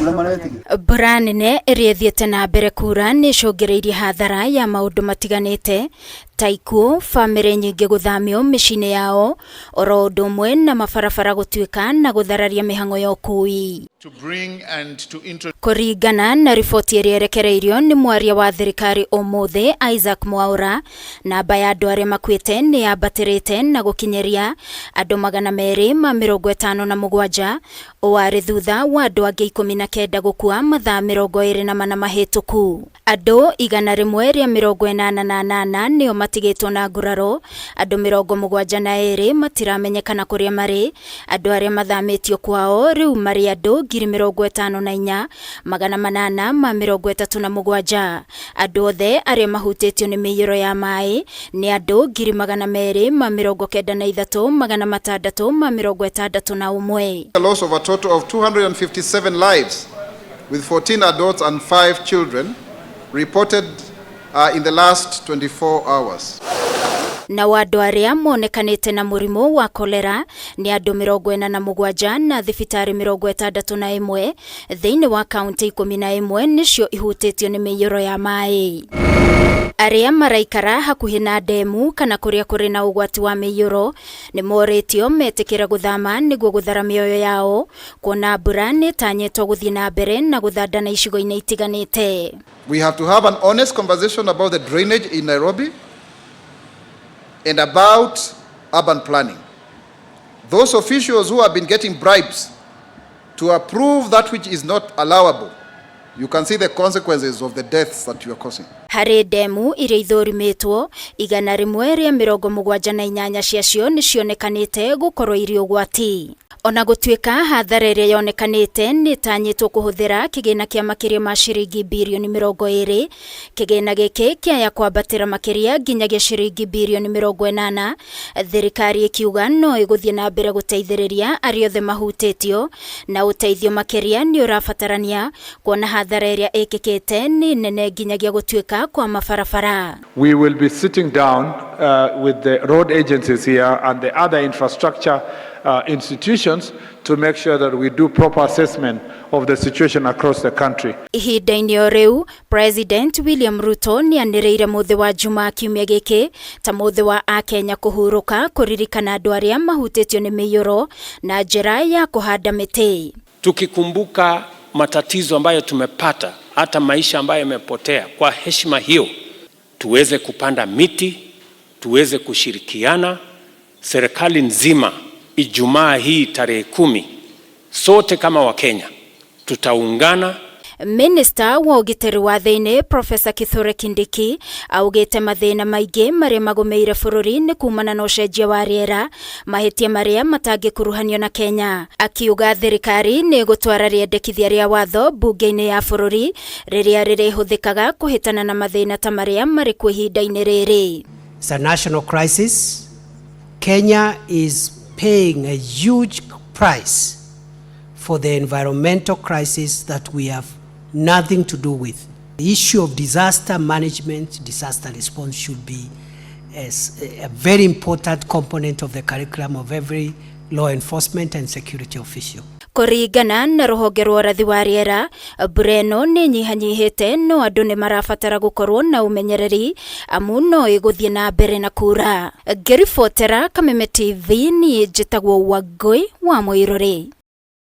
Mbura maretigĩra. Mbura nene ĩrĩa ĩthiĩte na mbere kura nĩ ĩcũngĩrĩirie hathara ya maũndũ matiganĩte ta ikuũ, bamĩrĩ nyingĩ gũthamio mĩciĩ-inĩ yao, oro ũndũ ũmwe na mabarabara gũtuĩka na gũthararia mĩhang'o ya ũkui. To bring and to introduce Kũringana na riboti ĩrĩa ĩrekereirio nĩ mwaria wa thirikari ũmũthĩ Isaac Mwaura, namba ya andũ arĩa makuĩte nĩ yambatĩrĩte na gũkinyĩria andũ 257, ũũ arĩ thutha wa andũ angĩ 19 gũkua mathaa 24 mahĩtũku. Andũ 188 nĩo matigĩtwo na nguraro, andũ 72 matiramenyekana kũrĩa marĩ, andũ arĩa mathamĩtio kwao rĩu marĩ andũ 54,837. Andũ othe arĩa mahutĩtio nĩ mĩiyũro ya maĩ nĩ andũ 293,661. The loss of a total of 257 lives, with 14 adults and 5 children reported in the last 24 hours. Nao andũ arĩa monekanĩte na mũrimũ wa kolera nĩ andũ 47 na thibitarĩ 61 thĩinĩ wa kaunti 11 nĩcio ihutĩtio nĩ mĩiyũro ya maĩ. Arĩa maraikara hakuhĩ na ndemu kana kũrĩa kũrĩ na ũgwati wa mĩiyũro nĩ morĩtio metĩkĩre gũthama nĩguo gũthara mĩoyo yao, kuona mbura nĩ ĩtanyĩtwo gũthiĩ na mbere na gũthandana icigo-inĩ itiganĩte. We have to have an honest conversation about the drainage in Nairobi and about urban planning. Those officials who have been getting bribes to approve that which is not allowable, you can see the consequences of the deaths that you are causing. Harĩ ndemu iria ithũrimĩtwo, 178 ciacio nĩ cionekanĩte gũkorwo irĩ ũgwati. Ona gũtuĩka hathara ĩrĩa yonekanĩte nĩ ĩtanyĩtwo kũhũthĩra kĩgĩna kĩa makĩria ma ciringi birioni 20, kĩgĩna gĩkĩ kĩaya kwambatĩra makĩria nginyagia ciringi birioni 80, thirikari ĩkiuga no ĩgũthiĩ na mbere gũteithĩrĩria arĩa othe mahutĩtio, na ũteithio makĩria nĩ ũrabatarania kuona hathara ĩrĩa ĩkĩkĩte nĩ nene nginyagia gũtuĩka kwa mabarabara. We will be sitting down with the road agencies here and the other infrastructure institutions to make sure that we do proper assessment of the situation across the country. Ihinda-inĩ o rĩu, President William Ruto nĩ anĩrĩire mũthĩ wa Jumaa kiumia gĩkĩ ta mũthĩ wa Akenya kũhurũka kũririkana andũ arĩa mahutĩtio nĩ mĩiyũro na njĩra ya kũhanda mĩtĩ. Tukikumbuka matatizo ambayo tumepata, hata maisha ambayo yamepotea, kwa heshima hiyo tuweze kupanda miti, tuweze kushirikiana serikali nzima. Ijumaa hii tarehe 10, sote kama Wakenya tutaungana. Minista wa ũgitĩri wa thĩinĩ Profesa Kithure Kindiki augĩte mathĩna maingĩ marĩa magũmĩire bũrũri nĩ kumana na ũcenjia wa rĩera, mahĩtia marĩa matangĩkuruhanio na Kenya. Akiuga thirikari nĩ ĩgũtwara rĩendekithia rĩa watho mbunge-inĩ ya bũrũri rĩrĩa rĩrĩhũthĩkaga kũhĩtana na mathĩna ta marĩa marĩ kuo ihinda-inĩ rĩrĩ. It's a national crisis. Kenya is paying a huge price for the environmental crisis that we have nothing to do with. The issue of disaster management, disaster response should be as a very important component of the curriculum of every law enforcement and security official. Kũringana na rũhonge rwa ũrathi wa rĩera, mbura ĩno nĩ ĩnyihanyihĩte no andũ nĩ marabatara gũkorwo na ũmenyereri amu no ĩgũthiĩ na mbere na kura. Ngĩribotera Kameme TV, niĩ njĩtagwo Wangũi wa Mũirũrĩ.